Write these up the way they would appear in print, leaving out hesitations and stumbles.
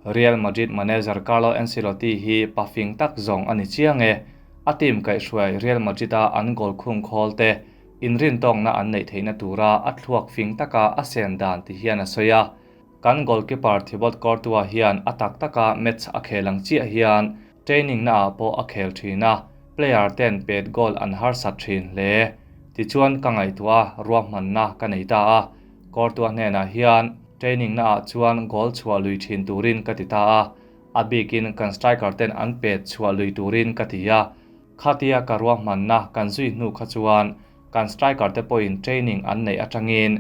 Real Madrid manager Carlo Ancelotti hi pa fing tak zawng a ni chiang e. A team kaihhruai Real Madrid-a an goal khung khawl te inrintawkna an neih theihna tura a thluak fing taka a sen dan ti hian a sawi a. Kan goalkeeper Thibaut Courtois hian a tak taka match a khel ang chiah hian training naah pawh a khel thin a, player ten pet goal an harsat thin hle. Tichuan ka ngaihtuah a, ruahmanna ka nei ta a. Courtois hnenah hian training naah chuan goal chhuah lui thin turin ka ti ta a, a bikin kan striker ten an pet chhuah lui turin ka ti a. Khatia ka ruahmanna kan zui hnu kha chuan kan striker te pawhin training an neih atangin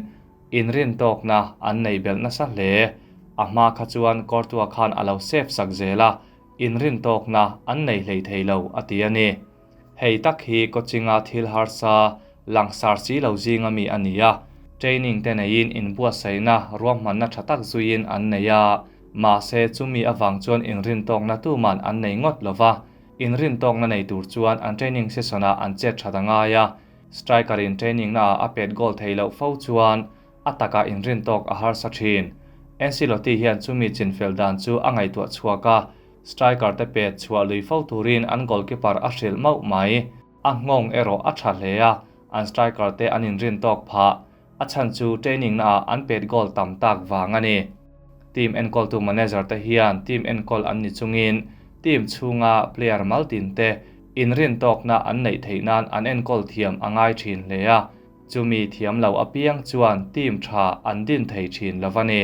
Inrintawkna an nei belh nasa hle. A hma kha chuan Courtois khan a lo save sak zel a, inrintawkna an nei hlei thei lo a ti a ni. Hei tak hi coaching-a thil harsa langsar si lo zinga mi a ni a, training te neiin inbuatsaihna ruahmanna tha tak zuiin an nei a, mahse chumi avang chuan inrintawkna tuman an nei ngawt lo va, inrintawkna nei tur chuan an training session-ah an chet that a ngai a, Striker in training na ah a pet goal thei loh fo chuan a takah inrintawk a harsa thin. Ancelotti hian chumi chinfel dan chu a ngaihtuah chhuak a, striker te pet chhuah lui fo turin an goalkeeper a hrilh mauh mai. A nghawng erawh a tha hle a, an striker te an inrintawk phah. A chhan chu training na ah an pet goal tam tak vang a ni. Team enkawltu manager te hian team enkawl an ni chungin team chhunga player maltin te inrintawkna an neih theih nan an enkawl thiam a ngai thin hle a, chumi thiam lo apiang chuan team tha an din thei thin lo a ni.